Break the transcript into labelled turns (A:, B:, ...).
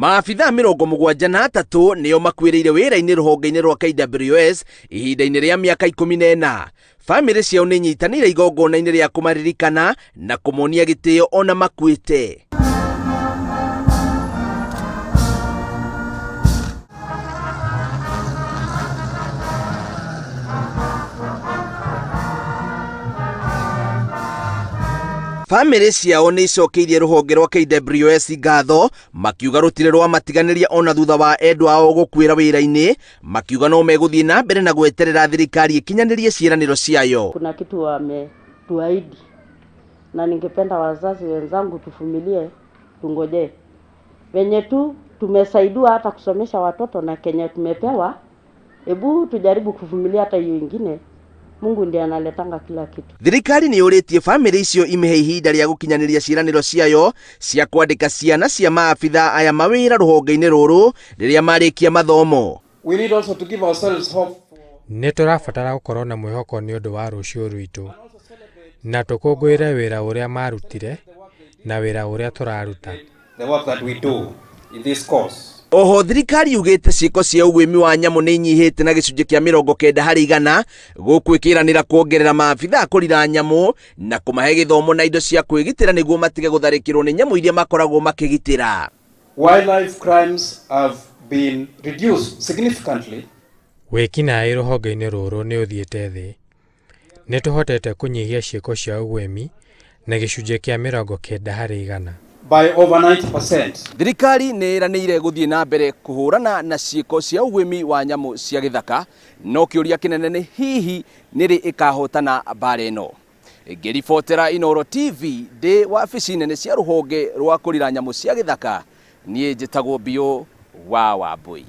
A: Maabithaa 73 nĩo makuĩrĩire wĩra-inĩ rũhonge-inĩ rwa KWS ihinda-inĩ rĩa mĩaka 14. Bamĩrĩ ciao nĩ inyitanĩire igongona-inĩ rĩa kũmaririkana na kũmonia gĩtĩo ona makuĩte. Bamĩrĩ ciao nĩ icokeirie rũhonge rwa KWS ngatho makiuga rũtirĩ rwamatiganĩria ona thutha wa endwa ao gũkuĩra wĩra-inĩ, makiuga no megũthiĩ na mbere na gweterera thirikari ĩkinyanĩrie ciĩranĩro ciayo.
B: Kuna kitu wametuahidi na ningependa wazazi wenzangu tuvumilie, tungojee venye tu tumesaidiwa hata kusomesha watoto na kenye tumepewa, hebu tujaribu kuvumilia hata hiyo ingine. Mungu ndiye analetanga kila kitu.
A: Thirikari nĩ yũrĩtie bamĩrĩ icio imĩhe ihinda rĩa gũkinyanĩria ciĩranĩro ciayo cia kwandĩka ciana cia maabithaa aya mawĩra rũhonge-inĩ rũrũ rĩrĩa marĩkia mathomo.
C: We need also to give ourselves hope.
D: Nĩ tũrabatara gũkorũo na mwĩhoko nĩ ũndũ wa rũciũ rwitũ, na tũkũngũĩre wĩra ũrĩa maarutire na wĩra ũrĩa tũraruta.
C: The work that we do in this course.
A: Oho thirikari yugĩte ciĩko cia ũguĩmi wa nyamũ nĩ inyihĩte na gĩcunjĩ kĩa 90% gũkũ ĩkĩranĩra kuongerera maabithaa kũrira nyamũ na kũmahe gĩthomo na indo cia kwĩgitĩra nĩguo matige gũtharĩkĩrwo nĩ nyamũ iria makoragwo makĩgitĩra.
C: Wildlife crimes have been reduced significantly.
D: Wĩkinaĩ rũhonge-inĩ rũrũ nĩ ũthiĩte thĩ. Nĩ tũhotete kũnyihia ciĩko cia ũguĩmi na gĩcunjĩ kĩa 90%.
C: By over 90%.
A: Thirikari nĩ ĩranĩire gũthiĩ na mbere kũhũrana na ciĩko cia ũguĩmi wa nyamũ cia gĩthaka, no kĩũria kĩnene nĩ hihi nĩrĩ ĩkahotana mbara ĩno. Ngĩribotera Inooro TV ndĩ wabici nene cia rũhonge rwa kũrira nyamũ cia gĩthaka, niĩ njĩtagwo Biũ wa Wambui.